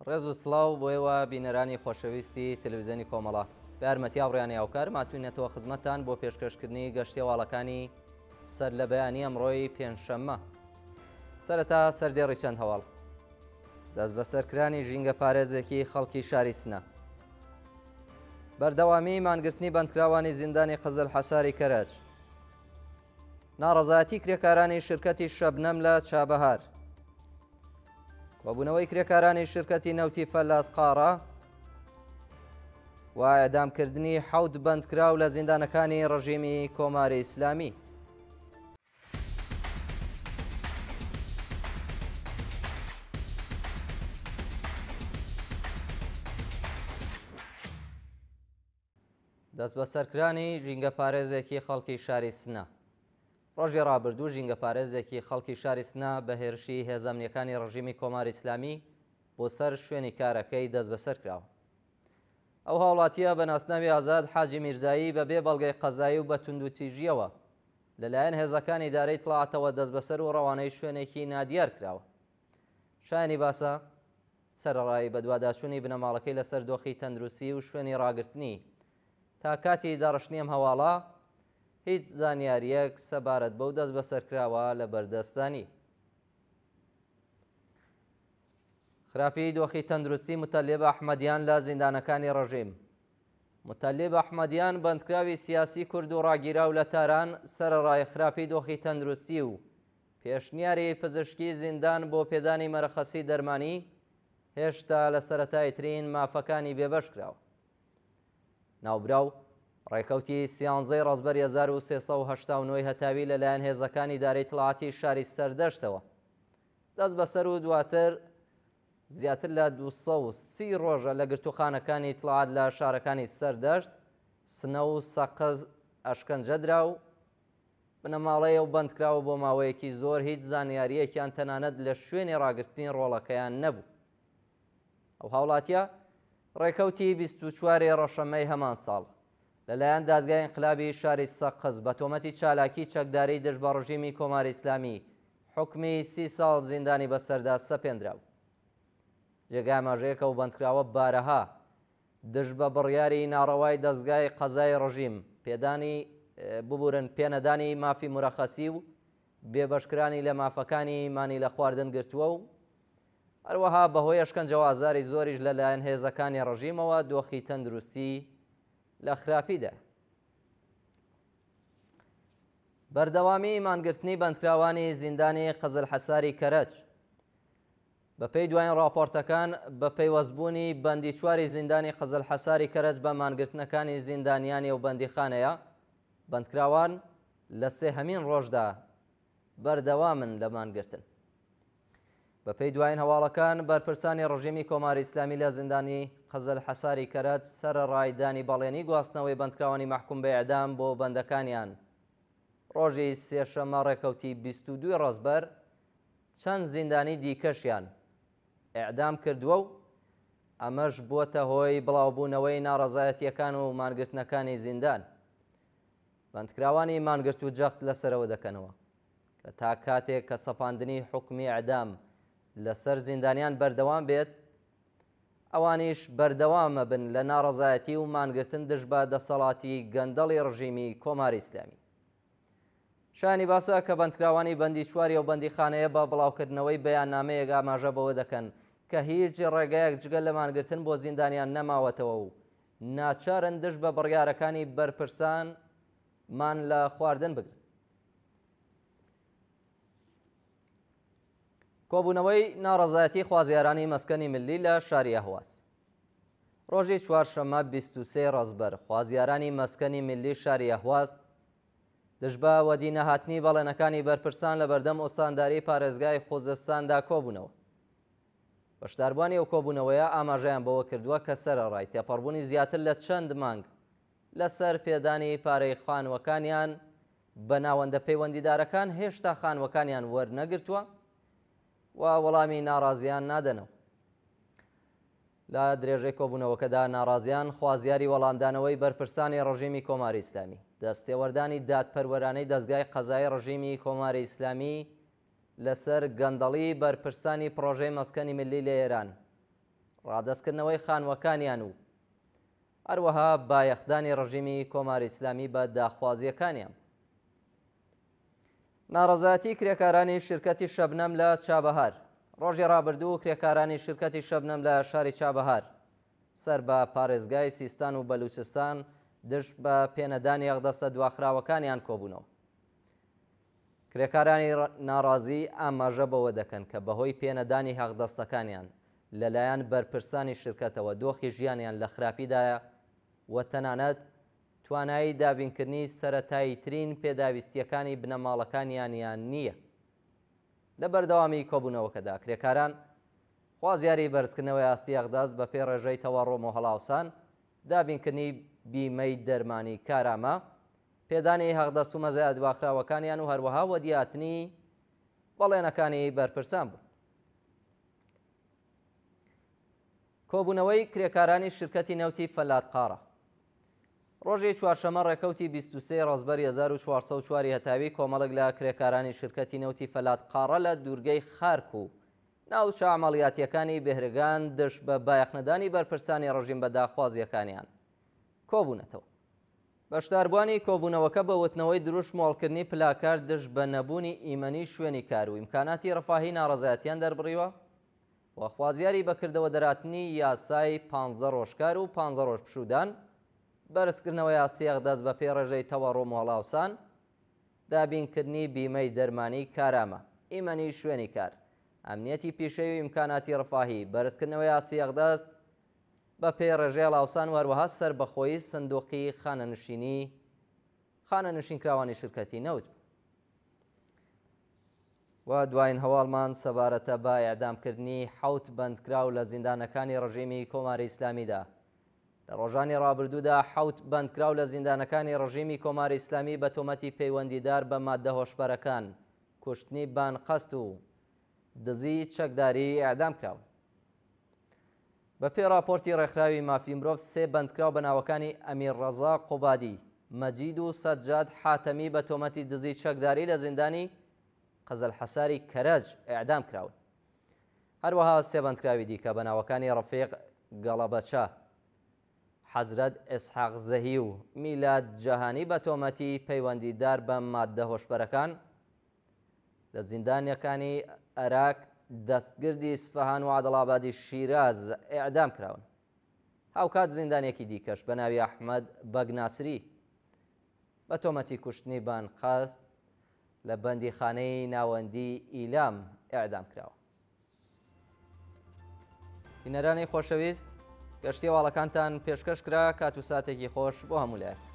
ڕێز و سڵاو بۆ ئێوە بینەرانی خۆشەویستی تەلەڤیزیۆنی کۆمەڵە. بە یارمەتی هاوڕێیانی هاوکار ماتوینەتەوە خزمەتتان بۆ پێشکەشکردنی گەشتیەواڵەکانی سەر لە بەیانی ئەمڕۆی پێنجشەممە. سەرەتا سەردێڕی چەند هەواڵ. دەستبەسەرکرانی ژینگەپارێزێکی خەڵکی شاری سنە. بەردەوامی مانگرتنی بەندکراوانی زیندانی قزلحەساری کەرەج. ناڕەزایەتی کرێکارانی شرکەتی شەبنەم لە چابەهار. کۆبوونەوەی کرێکارانی شرکەتی نەوتی فەلات قاڕە و ئێعدامکردنی حەوت بەندکراو لە زیندانەکانی ڕژیمی کۆماری ئیسلامی. دەستبەسەرکرانی ژینگەپارێزێکی خەڵکی شاری سنە. ڕۆژی ڕابردوو ژینگەپارێزێکی خەڵکی شاری سنە بە هێرشی هێزە ئەمنییەکانی ڕژیمی کۆماری ئیسلامی بۆ سەر شوێنی کارەکەی دەستبەسەر کراوە. ئەو هاوڵاتییە بە ناسناوی ئازاد حاجی میرزایی بە بێ بەڵگەی قەزایی و بە توندوتیژییەوە لەلایەن هێزەکانی ئیدارەی ئیتڵاعاتەوە دەستبەسەر و ڕەوانەی شوێنێکی نادیار کراوە. شایانی باسە، سەرەڕای بەدواداچوونی بنەماڵەکەی لەسەر دۆخی تەندروستی و شوێنی ڕاگرتنی، تا کاتی داڕشتنی ئەم هەواڵە هیچ زانیارییەک سەبارەت بەو دەستبەسەرکراوە لەبەردەستدا نییە. خراپیی دۆخی تەندروستی موتەلیب ئەحمەدیان لە زیندانەکانی ڕژیم. موتەلیب ئەحمەدیان بەندکراوی سیاسی کورد و ڕاگیراو لە تاران، سەرەڕای خراپی دۆخی تەندروستی و پێشنیاری پزیشکی زیندان بۆ پێدانی مەرەخەسی دەرمانی، هێشتا لە سەرەتاییترین مافەکانی بێبەش کراوە. ناوبراو ڕێکەوتی سیانزەی ڕەزبەری 1389 ی هەتاوی لەلایەن هێزەکانی ئیدارەی ئیتڵاعاتی شاری سەردەشتەوە دەستبەسەر و دواتر زیاتر لە 230 ڕۆژە لە گرتووخانەکانی ئیتڵاعات لە شارەکانی سەردەشت، سنە و سەقز ئەشکەنجە درا و بنەماڵەی ئەو بەندکراوە بۆ ماوەیەکی زۆر هیچ زانیارییەکیان تەنانەت لە شوێنی ڕاگرتنی ڕۆڵەکەیان نەبوو. ئەو هاوڵاتییە ڕێکەوتی 24 ی ڕەشەممەی هەمان ساڵ لەلایەن دادگای ئینقلابی شاری سەقز بە تۆمەتی چالاکی چەکداری دژ بە ڕژیمی کۆماری ئیسلامی حوکمی 30 ساڵ زیندانی بەسەردا سەپێندرابوو. جێگای ئاماژەیە کە ئەو بەندکراوە بارەها دژ بە بڕیاری ناڕەوای دەزگای قەزای ڕژیم، پێدانی ببورن پێنەدانی مافی مورەخەسی و بێبەشکرانی لە مافەکانی مانی لە خواردن گرتووە و هەروەها بەهۆی ئەشکەنجەو ئازاری زۆریش لە لایەن هێزەکانی ڕژیمەوە دۆخی تەندروستی لە خراپیدایە. بەردەوامی مانگرتنی بەندکراوانی زیندانی قزلحەساری کەرەج. بەپێی دوایین ڕاپۆرتەکان، بە پەیوەستبوونی بەندی چواری زیندانی قزلحەساری کەرەج بە مانگرتنەکانی زیندانیانی ئەو بەندیخانەیە، بەندکراوان لە سێهەمین ڕۆژدا بەردەوامن لە مانگرتن. بەپێی دوایین هەواڵەکان، بەرپرسانی ڕژیمی کۆماری ئیسلامی لە زیندانی قزلحەساری کەرەج سەرەڕای دانی بەڵێنی گواستنەوەی بەندکراوانی مەحکوم بە ئێعدام بۆ بەندەکانیان، ڕۆژی سێشەممە ڕێکەوتی 22 ی ڕەزبەر چەند زیندانی دیکەشیان ئێعدام کردووە و ئەمەش بووەتە هۆی بڵاوبوونەوەی ناڕەزایەتییەکان و مانگرتنەکانی زیندان. بەندکراوانی مانگرتوو جەخت لەسەرەوە دەکەنەوە کە تا کاتێک کە سەپاندنی حوکمی ئێعدام لەسەر زیندانیان بەردەوام بێت، ئەوانیش بەردەوامەبن لە ناڕەزایەتی و مانگرتن دژ بە دەسەڵاتی گەندەڵی ڕژیمی کۆماری ئیسلامی. شایانی باسە کە بەندکراوانی بەندی چواری ئەو بەندیخانەیە بە بڵاوکردنەوەی بەیاننامەیەک ئاماژە بەوە دەکەن کە هیچ ڕێگایەک جگە لە مانگرتن بۆ زیندانیان نەماوەتەوە و ناچارن دژ بە بڕیارەکانی بەرپرسان مان لە خواردن بگرن. کۆبوونەوەی ناڕەزایەتی خوازیارانی مەسکەنی ملی لە شاری ئەهواز. ڕۆژی چوارشەممە 23 ڕەزبەر خوازیارانی مەسکەنی ملی شاری ئەهواز دژ بە وەدی نەهاتنی بەڵێنەکانی بەرپرسان لە بەردەم ئوستانداری پارێزگای خوزستاندا کۆبوونەوە. بەشداربووانی ئەو کۆبوونەوەیە ئاماژەیان بەوە کردووە کە سەرەڕای تێپەڕبوونی زیاتر لە چەند مانگ لەسەر پێدانی پارەی خانووەکانیان بە ناوەندە پەیوەندیدارەکان هێشتا خانووەکانیان وەرنەگرتووە و وەڵامی ناڕازیان نادەنەوە. لە درێژەی کۆبوونەوەکەدا ناڕازیان خوازیاری وەڵامدانەوەی بەرپرسانی ڕژیمی کۆماری ئیسلامی، دەستێوەردانی دادپەروەرانەی دەزگای قەزایی ڕژیمی کۆماری ئیسلامی لەسەر گەندەڵی بەرپرسانی پڕۆژەی مەسکەنی ملی لە ئێران. ڕادەستکردنەوەی خانووەکانیان و هەروەها بایەخدانی ڕژیمی کۆماری ئیسلامی بە داخوازییەکانیان بوو. ناڕەزایەتی کرێکارانی شیرکەتی شەبنەم لە چابەهار ڕۆژی ڕابردوو کرێکارانی شیرکەتی شەبنەم لە شاری چابەهار سەر بە پارێزگای سیستان و بەلوچستان دژ بە پێنەدانی ئەقدەستە دواخراوەکانیان کۆبوونەوە. کرێکارانی ناڕازی ئاماژە بەوە دەکەن کە بەهۆی پێنەدانی هەقدەستەکانیان لەلایەن بەرپرسانی شیرکەتەوە دۆخی ژیانیان لە خراپیدایە و تەنانەت توانایی دابینکردنی سەرەتاییترین پێداویستییەکانی بنەماڵەکانیانیان نییە. لە بەردەوامی کۆبوونەوەکەدا کرێکاران خوازیاری بەرزکردنەوەی ئاستی ئەقدەست بەپێی ڕێژەی تەوەڕۆم و هەڵاوسان، دابینکردنی بیمەی دەرمانی کارامە، پێدانی هەقدەست و مەزایا دواخراوەکانیان و هەروەها وەدیهاتنی بەڵێنەکانی بەرپرسان بوون. کۆبوونەوەی کرێکارانی شرکەتی نەوتی فەلات قاڕە ڕۆژی چوارشەمە ڕێکەوتی 23 ڕەزبەری 1404 هەتاوی کۆمەڵێک لە کرێکارانی شرکەتی نەوتی فەلات قاڕە لە دوورگەی خارک و ناوچە عەمەڵیاتیەکانی بێهرگان دژ بە بایەخنەدانی بەرپرسانی ڕژیم بە داخوازیەکانیان کۆبوونەتەوە. بەشداربووانی کۆبوونەوەکە بە وتنەوەی دروشم و هەڵکردنی پلاکارد دژ بە نەبوونی ئیمەنی شوێنی کار و ئیمکاناتی ڕەفاهی ناڕەزایەتیان دەربڕیوە و خوازیاری بەکردەوە دەراتنی یاسای پانزە ڕۆژ کار و پانزە ڕۆژ پشوودان، بەرزکردنەوەی ئاستی ئەقدەست بەپێی ڕێژەی تەوەڕوم و هەڵاوسان، دابینکردنی بیمەی دەرمانی کارامە، ئیمەنی شوێنی کار، ئەمنیەتی پیشەیی و ئیمکاناتی ڕفاهی، بەرزکردنەوەی ئاستی ئەقدەست بەپێی ڕێژەی هەڵاوسان و هەروەها سەربەخۆیی سندوقی خانەنشینی خانەنشینکراوانی شرکەتی نەوت بوو. و دوایین هەواڵمان سەبارەتە بە ئێعدامکردنی حەوت بەندکراو لە زیندانەکانی ڕژیمی کۆماری ئیسلامیدا. لە ڕۆژانی ڕابردوودا حەوت بەندکراو لە زیندانەکانی ڕژیمی کۆماری ئیسلامی بە تۆمەتی پەیوەندیدار بە ماددە هۆشبەرەکان، کوشتنی بانقەست و دزیی چەکداری ئێعدام کراون. بە پێی ڕاپۆرتی ڕێکخراوی مافی مرۆڤ سێ بەندکراو بە ناوەکانی ئەمیر ڕەزا قوبادی، مەجید و سەجاد حاتەمی بە تۆمەتی دزی چەکداری لە زیندانی قزلحەساری کەرەج ئێعدام کراون. هەروەها سێ بەندکراوی دیکە بە ناوەکانی ڕەفیق گەڵەبەچە، حەزرەت ئیسحاق زەهی و میلاد جەهانی بە تۆمەتی پەیوەندیدار بە ماددە هۆشبەرەکان لە زیندانیەکانی ئەراک، دەستگردی ئیسفەهان و عادڵئابادی شیراز ئێعدام کراون. هاوکات زیندانیەکی دیکەش بە ناوی ئەحمەد بەگناسری بە تۆمەتی کوشتنی بە ئەنقەست لە بەندیخانەی ناوەندیی ئیلام ئێعدام کراوە. بینەرانی خۆشەویست گەشتی هەواڵەکانتان پێشکەش کرا کات و ساتێکی خۆش بۆ هەموو لایەک.